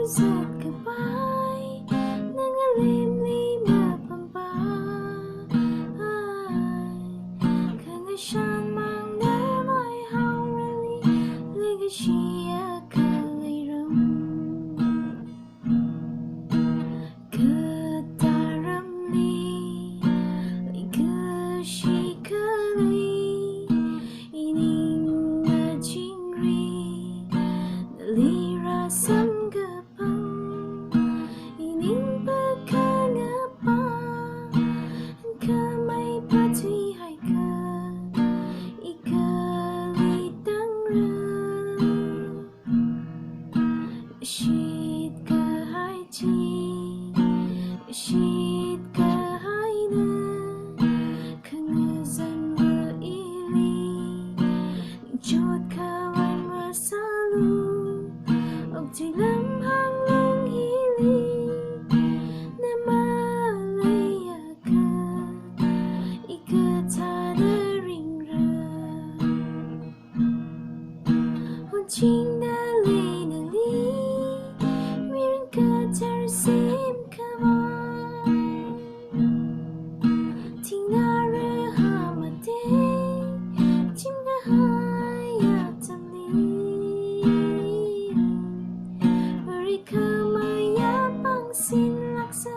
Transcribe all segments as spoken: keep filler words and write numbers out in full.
Zatkapai, nang alimli mapampai. Khangashan mang navai haorali, leikashi akha leirum. Kataramli, leikashi khalei, ining machingri, nali rāsam kapang, ining pakhangapa, khamei patui haikha, ikali tangra. Shitkahai chi, shitkahaina, khangazanva ili, ningchot kharan masālu, okathui lamhāng long hili, na maleiakha, i kathāda ringra. Honchingda leinali, mirin kathar semkhavai. Thingnā rahā mate, chimkahai atamli. Varikhamei apāng sinlāksa,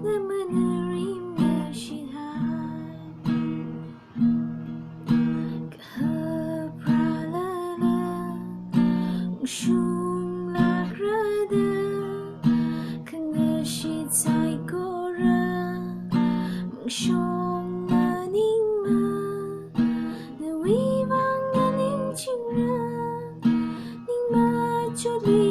na manurim nashihai. Kahapralala, shunglākrada, khangashit saikora, mangshong maningma, nawui vang nganingchingra, ningmachotli